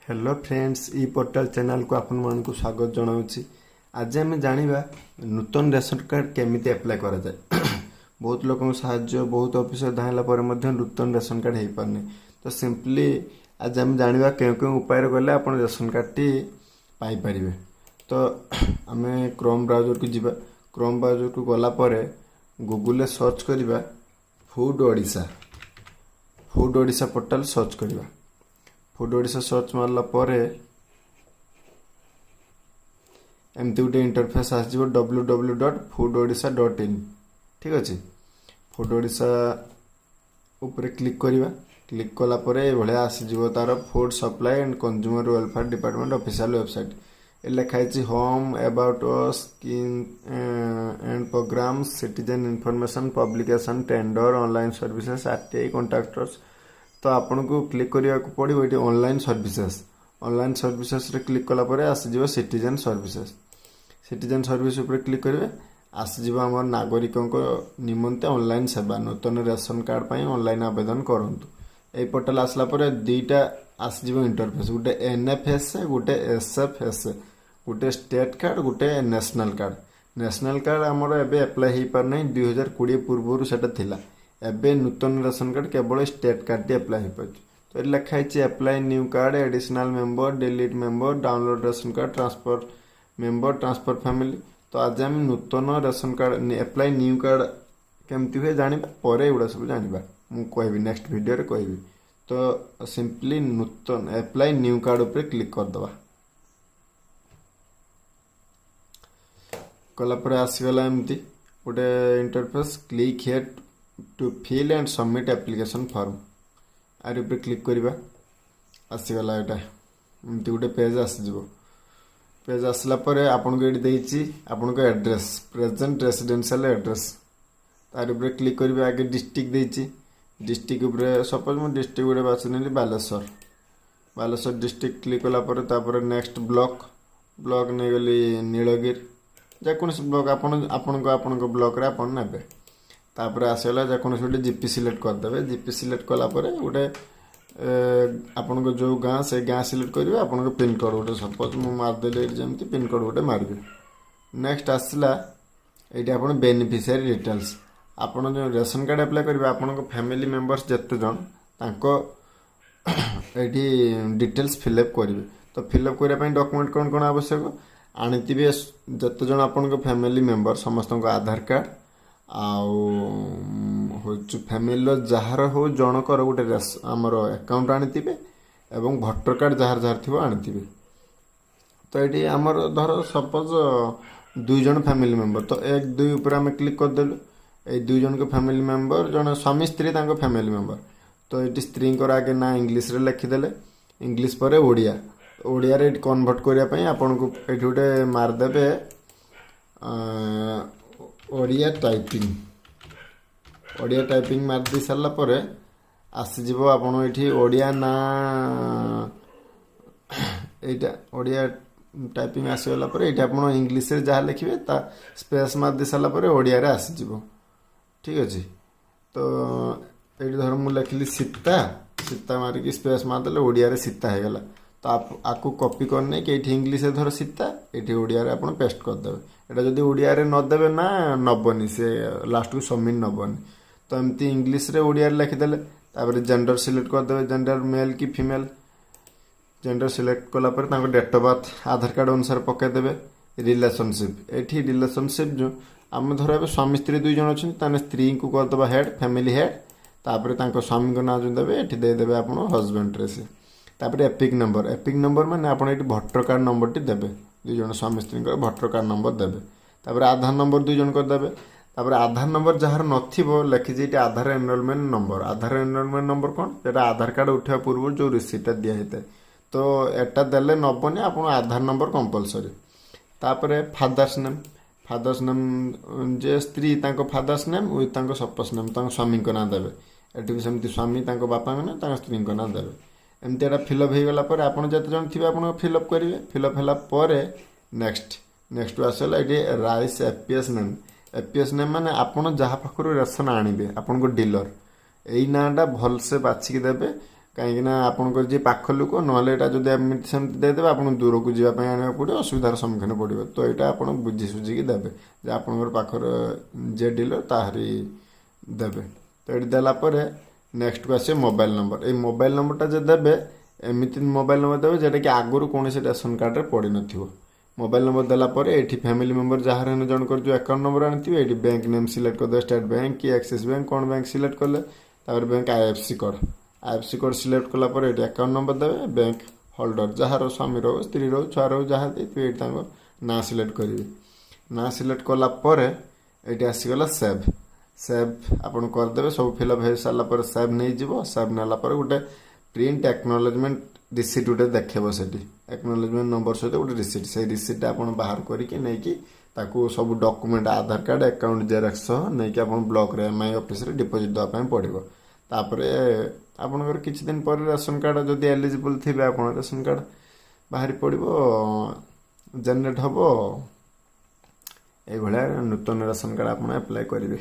Hello friends, ଇ portal ଚ୍ୟାନେଲକୁ ଆପଣମାନଙ୍କୁ ସ୍ୱାଗତ ଜଣାଉଛି। ଆଜି ଆମେ ଜାଣିବା ନୂତନ ରେସନ କାର୍ଡ଼ କେମିତି ଆପ୍ଲାଏ କରାଯାଏ। ବହୁତ ଲୋକଙ୍କ ସାହାଯ୍ୟ, ବହୁତ ଅଫିସର ଧାଇଁଲା ପରେ ମଧ୍ୟ ନୂତନ ରେସନ କାର୍ଡ଼ ହେଇପାରୁନି। ତ ସିମ୍ପଲି ଆଜି ଆମେ ଜାଣିବା କେଉଁ କେଉଁ ଉପାୟରେ ଗଲେ ଆପଣ ରେସନ କାର୍ଡ଼ଟି ପାଇପାରିବେ। ତ ଆମେ କ୍ରୋମ୍ ବ୍ରାଉଜରକୁ ଯିବା। କ୍ରୋମ୍ ବ୍ରାଉଜରକୁ ଗଲା ପରେ ଗୁଗୁଲରେ ସର୍ଚ୍ଚ କରିବା food Odisha. Food Odisha portal search କରିବା। ଫୁଡ୍ ଓଡ଼ିଶା ସର୍ଚ୍ଚ ମାରିଲା ପରେ ଏମିତି ଗୋଟେ ଇଣ୍ଟରଫେସ୍ ଆସିଯିବ, ww.foododisha.in। ଠିକ୍ ଅଛି, ଫୁଡ୍ ଓଡ଼ିଶା ଉପରେ କ୍ଲିକ୍ କରିବା। କ୍ଲିକ୍ କଲା ପରେ ଏଇଭଳିଆ ଆସିଯିବ ତାର Food Supply and Consumer Welfare Department official website। ଏ ଲେଖା ହେଇଛି home, about us, scheme and programme, citizen information, publication, tender, online services, RTI, contact us। ତ ଆପଣଙ୍କୁ କ୍ଲିକ୍ କରିବାକୁ ପଡ଼ିବ ଏଠି ଅନଲାଇନ୍ ସର୍ଭିସେସ୍। ଅନଲାଇନ୍ ସର୍ଭିସେସ୍ରେ କ୍ଲିକ୍ କଲା ପରେ ଆସିଯିବ ସିଟିଜେନ୍ ସର୍ଭିସେସ୍। ସିଟିଜେନ୍ ସର୍ଭିସ୍ ଉପରେ କ୍ଲିକ୍ କରିବେ, ଆସିଯିବ ଆମର ନାଗରିକଙ୍କ ନିମନ୍ତେ ଅନଲାଇନ୍ ସେବା, ନୂତନ ରେସନ କାର୍ଡ଼ ପାଇଁ ଅନଲାଇନ୍ ଆବେଦନ କରନ୍ତୁ। ଏଇ ପୋର୍ଟାଲ ଆସିଲା ପରେ ଦୁଇଟା ଆସିଯିବ ଇଣ୍ଟରଫେସ୍, ଗୋଟେ ଏନ୍ ଏଫ୍ ଏସ୍, ଗୋଟେ ଏସ୍ ଏଫ୍ ଏସ୍। ଗୋଟେ ଷ୍ଟେଟ୍ କାର୍ଡ଼, ଗୋଟେ ନ୍ୟାସନାଲ୍ କାର୍ଡ଼। ନ୍ୟାସନାଲ୍ କାର୍ଡ଼ ଆମର ଏବେ ଆପ୍ଲାଏ ହେଇପାରୁନାହିଁ। 2020 ପୂର୍ବରୁ ସେଟା ଥିଲା। ଏବେ ନୂତନ ରେସନ କାର୍ଡ଼ କେବଳ ଷ୍ଟେଟ୍ କାର୍ଡ଼ଟି ଆପ୍ଲାଏ ହେଇପାରୁଛି। ତ ଏଠି ଲେଖା ହେଇଛି apply new card, additional member, delete member, download ration card, transfer member, transfer family। ତ ଆଜି ଆମେ ନୂତନ ration card, apply new card କେମିତି ହୁଏ ଜାଣିବା। ପରେ ଏଗୁଡ଼ା ସବୁ ଜାଣିବା, ମୁଁ କହିବି, ନେକ୍ସଟ ଭିଡ଼ିଓରେ କହିବି। ତ ସିମ୍ପଲି ନୂତନ ଆପ୍ଲାଏ ନ୍ୟୁ କାର୍ଡ଼ ଉପରେ କ୍ଲିକ୍ କରିଦେବା। କଲା ପରେ ଆସିଗଲା ଏମିତି ଗୋଟେ interface, click here to fill and submit application form। ଆରି ଉପରେ କ୍ଲିକ୍ କରିବା। ଆସିଗଲା ଏଇଟା, ଏମିତି ଗୋଟେ ପେଜ୍ ଆସିଯିବ। ପେଜ୍ ଆସିଲା ପରେ ଆପଣଙ୍କୁ ଏଇଠି ଦେଇଛି ଆପଣଙ୍କ ଆଡ୍ରେସ୍, ପ୍ରେଜେଣ୍ଟ ରେସିଡେନ୍ସିଆଲ ଆଡ୍ରେସ୍। ତାରି ଉପରେ କ୍ଲିକ୍ କରିବେ। ଆଗେ ଡିଷ୍ଟ୍ରିକ୍ଟ ଦେଇଛି। ଡିଷ୍ଟ୍ରିକ୍ଟ ଉପରେ ସପୋଜ ମୁଁ ଡିଷ୍ଟ୍ରିକ୍ଟ ଗୋଟେ ବାଛି ନେଲି, ବାଲେଶ୍ୱର। ବାଲେଶ୍ୱର ଡିଷ୍ଟ୍ରିକ୍ଟ କ୍ଲିକ୍ କଲା ପରେ ତାପରେ ନେକ୍ସଟ ବ୍ଲକ୍। ବ୍ଲକ୍ ନେଇଗଲି ନୀଳଗିରି। ଯେକୌଣସି ବ୍ଲକ୍ ଆପଣ ଆପଣଙ୍କ ଆପଣଙ୍କ ବ୍ଲକ୍ରେ ଆପଣ ନେବେ। ତାପରେ ଆସିଗଲା ଯେକୌଣସି ଗୋଟେ ଜିପି ସିଲେକ୍ଟ କରିଦେବେ। ଜିପି ସିଲେକ୍ଟ କଲା ପରେ ଗୋଟେ ଆପଣଙ୍କ ଯେଉଁ ଗାଁ, ସେ ଗାଁ ସିଲେକ୍ଟ କରିବେ। ଆପଣଙ୍କ ପିନ୍କୋଡ଼୍ ଗୋଟେ ସପୋଜ ମୁଁ ମାରିଦେଲି ଏଇଠି, ଯେମିତି ପିନ୍କୋଡ଼୍ ଗୋଟେ ମାରିବେ। ନେକ୍ସଟ ଆସିଲା ଏଇଠି ଆପଣ ବେନିଫିସିଆରୀ ଡିଟେଲ୍ସ। ଆପଣ ଯେଉଁ ରେସନ କାର୍ଡ଼ ଆପ୍ଲାଏ କରିବେ, ଆପଣଙ୍କ ଫ୍ୟାମିଲି ମେମ୍ବର୍ସ ଯେତେ ଜଣ, ତାଙ୍କ ଏଇଠି ଡିଟେଲ୍ସ ଫିଲ୍ଅପ୍ କରିବେ। ତ ଫିଲ୍ଅପ୍ କରିବା ପାଇଁ ଡକୁମେଣ୍ଟ କ'ଣ କ'ଣ ଆବଶ୍ୟକ ଆଣିଥିବେ? ଯେତେ ଜଣ ଆପଣଙ୍କ ଫ୍ୟାମିଲି ମେମ୍ବର, ସମସ୍ତଙ୍କ ଆଧାର କାର୍ଡ଼, ଆଉ ହେଉଛି ଫ୍ୟାମିଲିର ଯାହାର ହଉ ଜଣଙ୍କର ଗୋଟେ ଆମର ଆକାଉଣ୍ଟ ଆଣିଥିବେ ଏବଂ ଭୋଟର କାର୍ଡ଼ ଯାହାର ଯାହାର ଥିବ ଆଣିଥିବେ। ତ ଏଇଠି ଆମର ଧର ସପୋଜ ଦୁଇ ଜଣ ଫ୍ୟାମିଲି ମେମ୍ବର, ତ ଏକ ଦୁଇ ଉପରେ ଆମେ କ୍ଲିକ୍ କରିଦେଲୁ। ଏଇ ଦୁଇ ଜଣଙ୍କ ଫ୍ୟାମିଲି ମେମ୍ବର, ଜଣେ ସ୍ୱାମୀ ସ୍ତ୍ରୀ, ତାଙ୍କ ଫ୍ୟାମିଲି ମେମ୍ବର। ତ ଏଇଠି ସ୍ତ୍ରୀଙ୍କର ଆଗେ ନାଁ ଇଂଲିଶରେ ଲେଖିଦେଲେ, ଇଂଲିଶ ପରେ ଓଡ଼ିଆ। ଓଡ଼ିଆରେ ଏଇଠି କନଭର୍ଟ କରିବା ପାଇଁ ଆପଣଙ୍କୁ ଏଇଠି ଗୋଟେ ମାରିଦେବେ ଓଡ଼ିଆ ଟାଇପିଂ। ଓଡ଼ିଆ ଟାଇପିଂ ମାରିଦେଇ ସାରିଲା ପରେ ଆସିଯିବ ଆପଣ ଏଇଠି ଓଡ଼ିଆ ନାଁ। ଏଇଟା ଓଡ଼ିଆ ଟାଇପିଂ ଆସିଗଲା ପରେ ଏଇଠି ଆପଣ ଇଂଲିଶରେ ଯାହା ଲେଖିବେ, ତା ସ୍ପେସ୍ ମାରିଦେଇ ସାରିଲା ପରେ ଓଡ଼ିଆରେ ଆସିଯିବ। ଠିକ୍ ଅଛି, ତ ଏଇଠି ଧର ମୁଁ ଲେଖିଲି ସୀତା। ସୀତା ମାରିକି ସ୍ପେସ୍ ମାରିଦେଲେ ଓଡ଼ିଆରେ ସୀତା ହେଇଗଲା। ତ ଆକୁ କପି କରିନେଇକି ଏଇଠି ଇଂଲିଶରେ ଧର ସୀତା, ଏଇଠି ଓଡ଼ିଆରେ ଆପଣ ପେଷ୍ଟ କରିଦେବେ। ଏଇଟା ଯଦି ଓଡ଼ିଆରେ ନଦେବେ ନା, ନବନି ସେ, ଲାଷ୍ଟକୁ ସବମିଟ୍ ନବନି। ତ ଏମିତି ଇଂଲିଶରେ ଓଡ଼ିଆରେ ଲେଖିଦେଲେ, ତାପରେ ଜେଣ୍ଡର ସିଲେକ୍ଟ କରିଦେବେ, ଜେଣ୍ଡର ମେଲ୍ କି ଫିମେଲ୍। ଜେଣ୍ଡର ସିଲେକ୍ଟ କଲା ପରେ ତାଙ୍କ date of birth Aadhaar card ଅନୁସାରେ ପକାଇଦେବେ। ରିଲେସନସିପ୍, ଏଠି ରିଲେସନସିପ୍ ଯେଉଁ ଆମେ ଧର ଏବେ ସ୍ୱାମୀ ସ୍ତ୍ରୀ ଦୁଇ ଜଣ ଅଛନ୍ତି, ତାହେଲେ ସ୍ତ୍ରୀଙ୍କୁ କରିଦେବା ହେଡ଼୍, ଫ୍ୟାମିଲି ହେଡ଼୍। ତାପରେ ତାଙ୍କ ସ୍ୱାମୀଙ୍କ ନାଁ ଯେଉଁ ଦେବେ, ଏଠି ଦେଇଦେବେ ଆପଣ ହଜବେଣ୍ଡରେ ସେ। ତାପରେ ଏପିକ୍ ନମ୍ବର। ଏପିକ୍ ନମ୍ବର ମାନେ ଆପଣ ଏଠି ଭୋଟର କାର୍ଡ଼ ନମ୍ବରଟି ଦେବେ। ଦୁଇ ଜଣ ସ୍ୱାମୀ ସ୍ତ୍ରୀଙ୍କର ଭୋଟର କାର୍ଡ଼ ନମ୍ବର ଦେବେ। ତାପରେ ଆଧାର ନମ୍ବର ଦୁଇ ଜଣଙ୍କର ଦେବେ। ତାପରେ ଆଧାର ନମ୍ବର ଯାହାର ନଥିବ, ଲେଖିଛି ଏଠି ଆଧାର ଏନରୋଲମେଣ୍ଟ ନମ୍ବର। ଆଧାର ଏନରୋଲମେଣ୍ଟ ନମ୍ବର କ'ଣ? ସେଟା ଆଧାର କାର୍ଡ଼ ଉଠିବା ପୂର୍ବରୁ ଯେଉଁ ରିସିପ୍ଟଟା ଦିଆହେଇଥାଏ। ତ ଏଟା ଦେଲେ ନବନି, ଆପଣ ଆଧାର ନମ୍ବର କମ୍ପଲସରି। ତାପରେ ଫାଦର୍ସ ନେମ୍। ଫାଦର୍ସ ନେମ୍ ଯେ ସ୍ତ୍ରୀ, ତାଙ୍କ ଫାଦର୍ସ ନେମ୍ ୱିଥ୍ ତାଙ୍କ ସପୋଜ ନେମ୍, ତାଙ୍କ ସ୍ୱାମୀଙ୍କ ନାଁ ଦେବେ। ଏଠି ବି ସେମିତି ସ୍ୱାମୀ, ତାଙ୍କ ବାପାଙ୍କ ନାଁ, ତାଙ୍କ ସ୍ତ୍ରୀଙ୍କ ନାଁ ଦେବେ। ଏମିତି ଏଟା ଫିଲ୍ଅପ୍ ହେଇଗଲା ପରେ ଆପଣ ଯେତେ ଜଣ ଥିବେ, ଆପଣ ଫିଲ୍ଅପ୍ କରିବେ। ଫିଲ୍ଅପ୍ ହେଲା ପରେ ନେକ୍ସଟ। ନେକ୍ସଟ ଆସିଗଲା ଏଠି rice APS name. APS name ମାନେ ଆପଣ ଯାହା ପାଖରୁ ରେସନ ଆଣିବେ, ଆପଣଙ୍କ ଡିଲର, ଏଇ ନାଁଟା ଭଲସେ ବାଛିକି ଦେବେ। କାହିଁକିନା ଆପଣଙ୍କର ଯିଏ ପାଖ ଲୋକ, ନହେଲେ ଏଇଟା ଯଦି ଏମିତି ସେମିତି ଦେଇଦେବେ, ଆପଣଙ୍କୁ ଦୂରକୁ ଯିବା ପାଇଁ ଆଣିବାକୁ ପଡ଼ିବ, ଅସୁବିଧାର ସମ୍ମୁଖୀନ ପଡ଼ିବ। ତ ଏଇଟା ଆପଣ ବୁଝି ସୁଝିକି ଦେବେ ଯେ ଆପଣଙ୍କର ପାଖରେ ଯିଏ ଡିଲର, ତାହାରି ଦେବେ। ତ ଏଇଠି ଦେଲା ପରେ ନେକ୍ସଟକୁ ଆସିବ ମୋବାଇଲ ନମ୍ବର। ଏଇ ମୋବାଇଲ ନମ୍ବରଟା ଯେ ଦେବେ, ଏମିତି ମୋବାଇଲ ନମ୍ବର ଦେବେ ଯେଉଁଟାକି ଆଗରୁ କୌଣସି ରେସନ କାର୍ଡ଼ରେ ପଡ଼ିନଥିବ। ମୋବାଇଲ ନମ୍ବର ଦେଲା ପରେ ଏଇଠି ଫ୍ୟାମିଲି ମେମ୍ବର ଯାହାର ହେଲେ ଜଣଙ୍କର ଯେଉଁ ଆକାଉଣ୍ଟ ନମ୍ବର ଆଣିଥିବେ, ଏଇଠି ବ୍ୟାଙ୍କ ନେମ୍ ସିଲେକ୍ଟ କରିଦେବେ। ଷ୍ଟେଟ୍ ବ୍ୟାଙ୍କ କି ଆକ୍ସିସ୍ ବ୍ୟାଙ୍କ, କ'ଣ ବ୍ୟାଙ୍କ ସିଲେକ୍ଟ କଲେ, ତାପରେ bank IFC code. IFC code select କଲା ପରେ ଏଇଠି ଆକାଉଣ୍ଟ ନମ୍ବର ଦେବେ। ବ୍ୟାଙ୍କ ହୋଲ୍ଡର ଯାହାର, ସ୍ୱାମୀର ହଉ, ସ୍ତ୍ରୀର ହଉ, ଛୁଆର ହଉ, ଯାହା ଦେଇଥିବେ, ଏଇଠି ତାଙ୍କ ନାଁ ସିଲେକ୍ଟ କରିବେ। ନାଁ ସିଲେକ୍ଟ କଲା ପରେ ଏଇଠି ଆସିଗଲା ସେଭ୍। ସେଭ୍ ଆପଣ କରିଦେବେ। ସବୁ ଫିଲ୍ଅପ୍ ହେଇସାରିଲା ପରେ ସେଭ୍ ନେଇଯିବ। ସେଭ୍ ନେଲା ପରେ ଗୋଟେ ପ୍ରିଣ୍ଟ ଆକ୍ନୋଲେଜମେଣ୍ଟ ରିସିପ୍ଟ ଗୋଟେ ଦେଖେଇବ ସେଠି, ଆକ୍ନୋଲେଜମେଣ୍ଟ ନମ୍ବର ସହିତ ଗୋଟେ ରିସିପ୍ଟ। ସେଇ ରିସିପ୍ଟଟା ଆପଣ ବାହାର କରିକି ନେଇକି ତାକୁ ସବୁ ଡକୁମେଣ୍ଟ, ଆଧାର କାର୍ଡ଼, ଆକାଉଣ୍ଟ ଜେରକ୍ସ ସହ ନେଇକି ଆପଣ ବ୍ଲକରେ ଏମ୍ I ଅଫିସରେ ଡିପୋଜିଟ୍ ଦେବା ପାଇଁ ପଡ଼ିବ। ତାପରେ ଆପଣଙ୍କର କିଛି ଦିନ ପରେ ରେସନ କାର୍ଡ଼, ଯଦି ଏଲିଜିବଲ୍ ଥିବେ ଆପଣ, ରେସନ କାର୍ଡ଼ ବାହାରି ପଡ଼ିବ, ଜେନେରେଟ୍ ହେବ। ଏଇଭଳିଆ ନୂତନ ରେସନ କାର୍ଡ଼ ଆପଣ ଆପ୍ଲାଏ କରିବେ।